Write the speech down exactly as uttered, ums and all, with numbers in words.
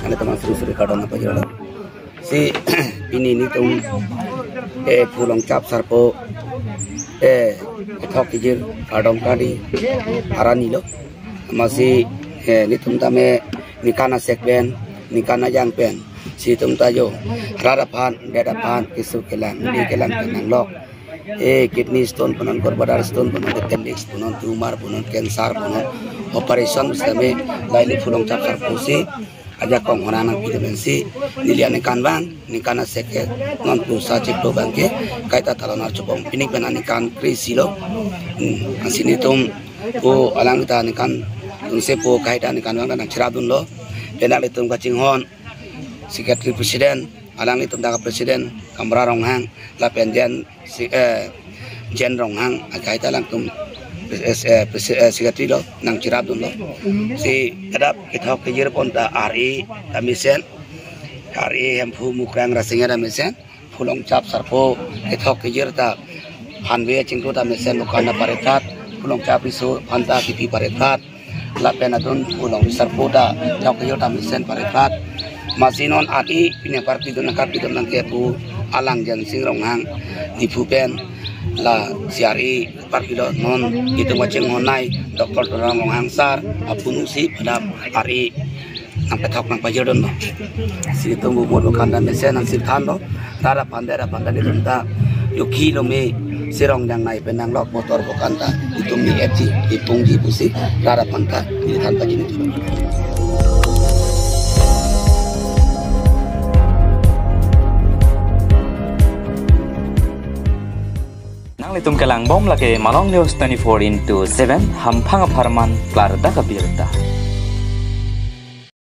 Kali teman suri suri kardom nangpajirlo. Si pini netum, eh, Phu Longchap Sarpo, eh, kethok kejir kardom kali arni lo. Amatsi, eh, netum tame ningkan asek pen, ningkan ajang pen, si netum ta jo rat aphan, det aphan, keso kelang, midi kelang pen nanglok. Eh, kidney stone punon, gallbladder stone punon, appendix punon, tumor punon, cancer punon, operation sitame lahei Phu Longchap Sarpo si ajakong honang nangpi atum pensi neli aningkanvang, ningkan asek ke non pusa chiklo abangke kaita talon archupong, pini pen aningkan kre-isi lo. Hmm, ansi netum pu alang ta ningkan dunse pu kaita aningkanvang ta nangcherapdunlo. Penang netum kachinghon Secretary President, alanglitum dak President Kamra Ronghang, lapen Jen si, eh, Jen Ronghang, akaita alangtum, eh, eh, presi-, eh, Secretary lo, nangcherapdunlo. Si kedap kethok kejir pon ta R A ta mesen, R A Hemphu Mukrang Rasinja ta mesen, Phu Longchap Sarpo kethok kejir ta hanve chingklu ta mesen, bukan na parepat, Phu Longchap Riso aphan ta kipi parepat, lapen adun Phu Longchap Sarpo ta kethok kejir ta mesen parepat. Amatsi non R A pine parpidun, nangkarpidun nangke pu alang Jensing Ronghang Diphu pen, lasi R A parpilo. Non netum kachinghon nai Doctor Tuliram Ronghang sir apunu si kedap R A nangpethok nangpajirdunlo. Si netum bumut bukan ta mesen nangsi thanlo. Rat aphan det aphan ta netum ta yukhi lome, sirong jangnai pen nanglok, motor bukan ta netum ni eti ipungji pusi rat aphan ta neli than pajinithu. Nanglitum kelangbom lake Malong News twenty-four into seven, hamphang apharman klardak abirta.